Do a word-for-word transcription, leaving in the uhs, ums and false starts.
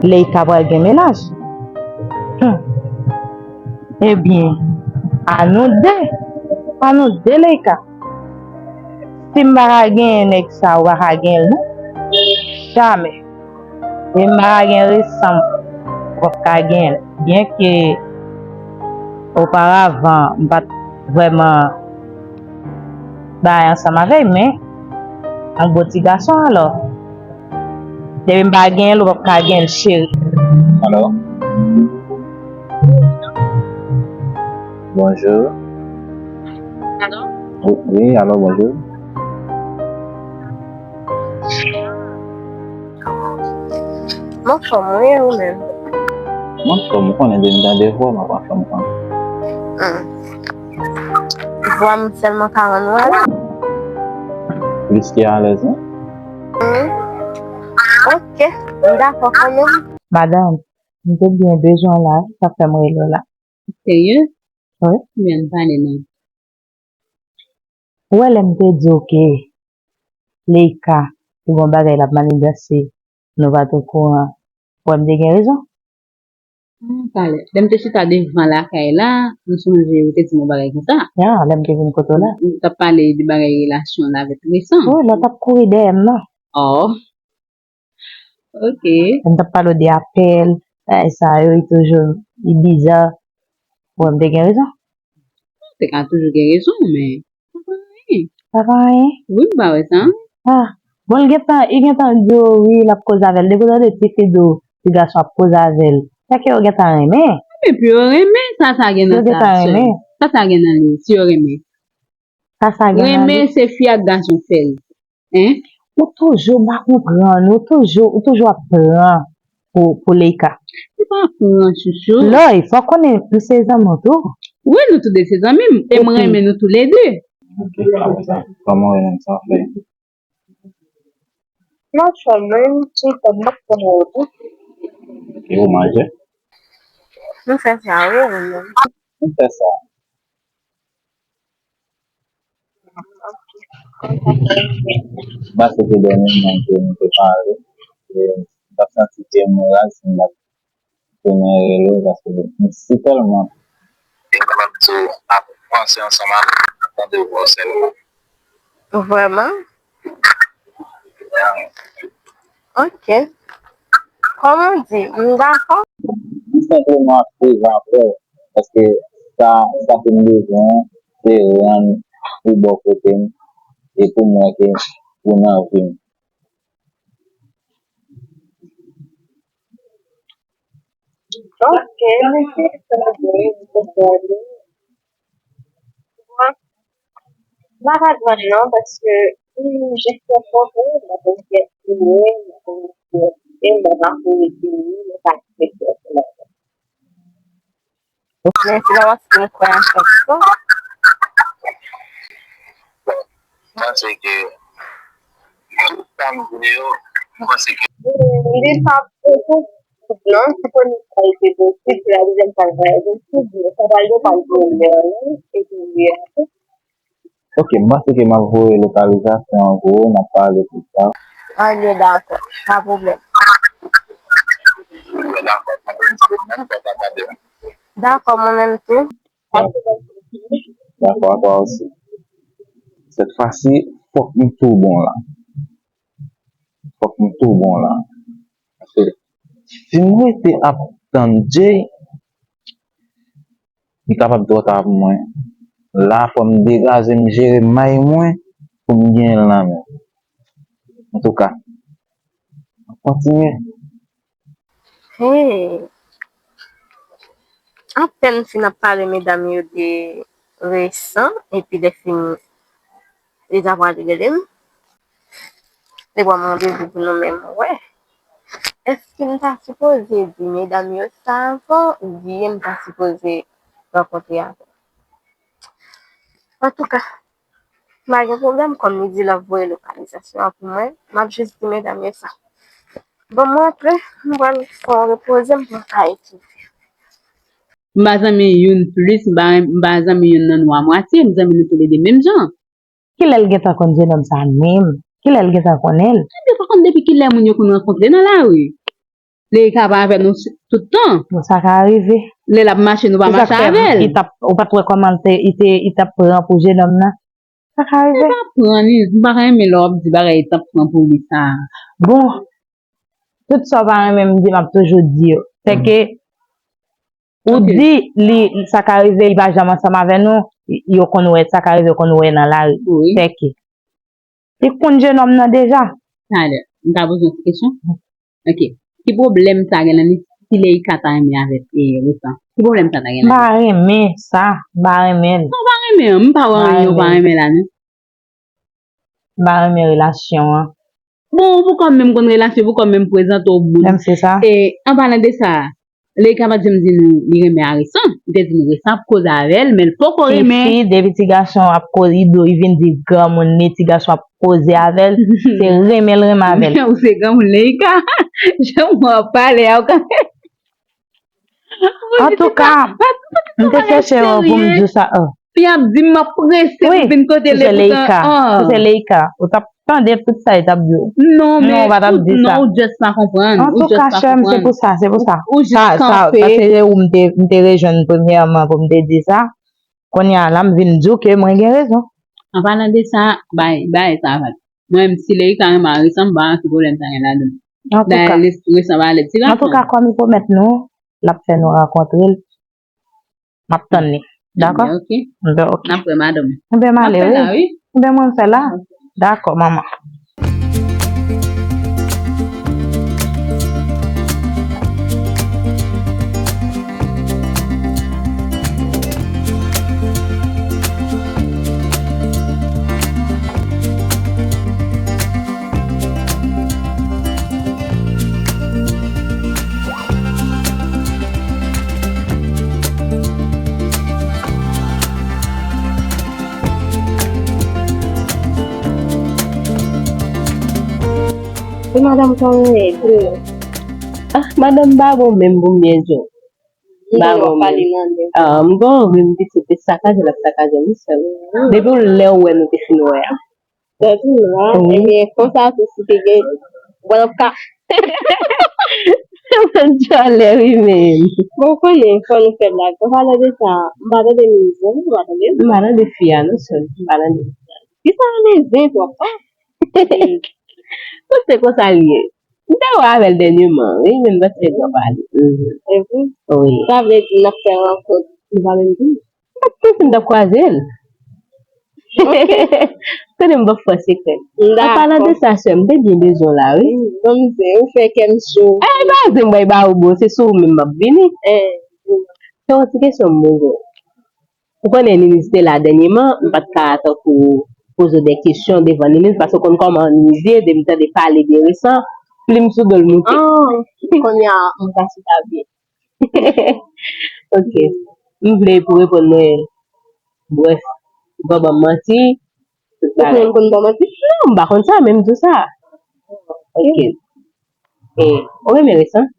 Leïka pral gen mennaj. Hmm. Ebyen, a nou de. A nou de, Leïka. Si m pa ka genyen nèg sa, ou pa ka genyen l, non. Jamè. E m pa ka gen resan, m p ap ka gen l. Byenke oparavan, m pa t vrèman bay ansanm avè l, men yon bon ti gason alò. Depi m pa gen l, ou p ap ka gen l, cheri. Alo? Bonjou. Alo? Wi, wi, alo, bonjou. M anfòm, wi, e ou menm? M anfòm, ou konnen depi m tande vwa w, m ap anfòm kanmenm. Hmm. Vwa m sèlman ka rann ou alèz? Plis ke alèz, wi. Hmm. Ok, m dakò kanmenm. Madanm, m te byen bezwen w la, sa fè m rele w la. Serye? Wi. Byen pale non. Ou wè lè m te di w ke Leïka te gen yon bagay l ap maniganse, nou pa t okouran, ou wè m te gen rezon? Ah, talè. Lè m te chita devan lakay la, m sonje ou te di m yon bagay konsa. Ya, lè m te vin kote w la. Ou t ap pale de bagay relasyon w la avèk Tristan. Wi, lè w t ap kouri dèyè m nan. Oh. Ok. M t ap pale w de apèl, bagay sa yo, li toujou, li biza. Bon, m te gen rezon. Ou te ka toujou gen rezon, men pa fè anyen. Pa fè anyen? Wi, m pa wè sa. Ah, bon, li gentan, li gentan di w, wi, l ap koze avè l. Depi w tande tifi di w, ti gason ap koze avè l, se ke yo gentan renmen. Epi yo renmen, sa, sa gen nan sa, sè? Yo gentan renmen. Sa, sa gen nan li, si yo renmen? Sa, sa gen nan li? Renmen, se fi ak gason k fè l. Hein? Ou toujou pa konprann, ou toujou, ou toujou ap pran pou, pou Leïka. Se pa pran, chouchou. Lòy, fò konnen m se zanmi w tou. Wi, nou tou de se zanmi m. E m renmen nou tou le de. Ok, sa konsa. Kòman w renmen sa fè? M anfòm, mwen, ti kòb m ap pran yo tou. E ou manje? M fè sa, wi, ou menm? M fè sa. M panse ke dènyèman ke nou te pale, e, m t ap santi ke m raz si m pa t tounen rele w, paske m si tèlman. E m kapab di w, ap panse ansanm avè m, ap tande vwa w sèlman. Vrèman? Ok. Kòman w di? M dakò. M senpleman ap prive avè w, paske sa, sa ke m bezwen an, se rann ou bò kote m, e pou m wè ke ou nan vi m. Ok, mèsi, sa byen, m konprann. Bon, m pa ka jwenn non, paske, hmm, jis yon foto, m ap fè fini, m ap fè fini, m ap fè fini, m ap fè fini. Mèsi davwa si nou kwè an fòs ou. M panse ke tout sa m vle yo, m panse ke. Li pa poko kout non, si premye fwa l te posib, se la dezyèm fwa l pral posib, men sa pral gen pa l gen lè, non, epi li a tou. Ok, m panse ke m ap voye lokalizasyon an pou ou, n ap pale pita. Anben, dakò, pa pwoblèm. Dakò, mwen menm tou. Dakò, à toi aussi. Cette fois-ci, fòk m tou bon la. Fòk m tou bon la. Paske si m rete ap tann Jay, li kapab twò ta pou mwen. La, fò m degaje m, jere may mwen pou m genyen l nan men m. Antouka, m ap kontinye. Hey! Apèn m fin ap pale medam yo de resan, epi lè fini, li ta pral rele m. Li ba m randevou pou nou menm wè. Èske m ta sipoze di medam yo sa avan, oubyen m ta sipoze rankontre avè l? Antouka, m pa gen pwoblèm, kòm li di l ap voye lokalizasyon an pou mwen, m ap jis di medam yo sa. Bon, m rantre, m pral fè yon repoze, m pral ka etidye. M pa zanmi youn plis, m pa, m pa zanmi youn nan nou a mwatye, m zanmi nou toulede menm jan. Kilè l gentan konn jenòm sa menm? Kilè l gentan konnen l? M te pa konn depi kilè moun yo konn rankontre nan lari. Leyika pa avè nou tout tan. Bon, sa ka rive. Lè l ap mache, nou pa mache avè l. Ou pa t wè kòman l te, li te, li t ap pran pou jenòm nan? Sa ka rive. Li pa pran li, m pa ka renmen lè w ap di bagay li t ap pran pou li sa. Bon, tout sa w pa renmen m di, m ap toujou di yo. Sèke, ou di li, sa ka rive, li pa janm ansanm avè nou, yo konn wè, sa ka rive, yo konn wè nan lari. Sèke, li konn jenòm nan deja. Talè, m ka poze yon ti kesyon? Ok. Ki pwoblèm sa gen la menm si Leyika ta renmen avèk Resan? Ki pwoblèm sa ta gen la menm? M pa renmen sa. M pa renmen l. Non, w pa renmen an. M pa wè anyen w pa renmen la non. M pa renmen relasyon an. Bon, ou poko menm konn relasyon, ou poko menm prezante w moun. Menm se sa. E, an palan de sa, Leyika pa t janm di nou li renmen a Resan. Li te di nou Resan ap koze avè l, men l poko renmen. Tifi, depi ti gason ap koze, li dwe vin di granmoun li, ti gason ap koze avè l, se renmen l renmen avè l. Ou se granmoun Leyika. Jan w ap pale a, ou ka. Antouka, m te chèche w pou m di w sa. Li ap di m m ap prese pou vin kote l, epoutan, se Leyika. Se Leyika. Ou t ap tande tout sa li t ap di w. Non, men ou pa t ap di sa. Non, ou just pa konprann. Antouka, chè m, se pou sa, se pou sa. Ou just kanpe. Paske se ou m te, m te rejwenn premyèman pou m te di sa. Kounye a la, m vin di w ke mwen gen rezon. An palan de sa, bay, bay sa, Val. Mwen menm, si Leyika renmen a Resan, m pa wè ki pwoblèm sa gen ladan l. Antouka. Dayè, Resan pa lèd ti gason. Antouka, kòm li pwomèt nou, l ap fè nou rankontre l, m ap tann li. Dakò? Ebyen, ok. Ebyen, ok. N ap wè madanm. Ebyen, m ale, wi. Ebyen, mwen, m fè la. Dakò, manman. E madanm kòman ye? Ah, madanm pa bon menm pou m byen di w. M pa bon menm. Ah, m gen yon rim pitit, li sakaje, l ap sakaje m sèl. Depi lè w wè nou te fin wè a. Sa di la, ebyen, konsa tou si te gen, bon, ap ka. Mwen tchòlè, wi, men. Bon, ou konnen, fò nou fè blag. An palan de sa, m pa tande mizik, ou pa tande? M pa tande fi a, non, sèl. M pa tande. Ki sa rele zen twòp, pa? Tout se konsa l ye. M te wè avè l dènyèman, wi, men m pa t fè gran pale. Mhm. E vre? Wi. Sa vle di n ap fè rankont, nou pa menm di. M pa t panse m t ap kwaze l. Ok. Konnen m p ap fè sekrè. An palan de sa, sè m, m te byen bezwen w la, wi. Bon, mwen, ou fè kè m cho. Eh, pa di m bay ba ou, bon, se sou ou menm m ap vini. Eh. Se yon ti kesyon m poze w. Ou konnen Niniz te la dènyèman, m pa t ka tankou poze w de kesyon devan Niniz, paske w konn kòman Niniz ye, depi m tande pale de Resan, plim sou do l moute. Ah, kounye a, m ka chita byen. Ok. M vle pou reponn mwen, brèf, ou pa ban m manti, tout bagay. Ou konn, konn ban manti? Non, m pa konn sa, men m di w sa. Ok. E, ou renmen Resan?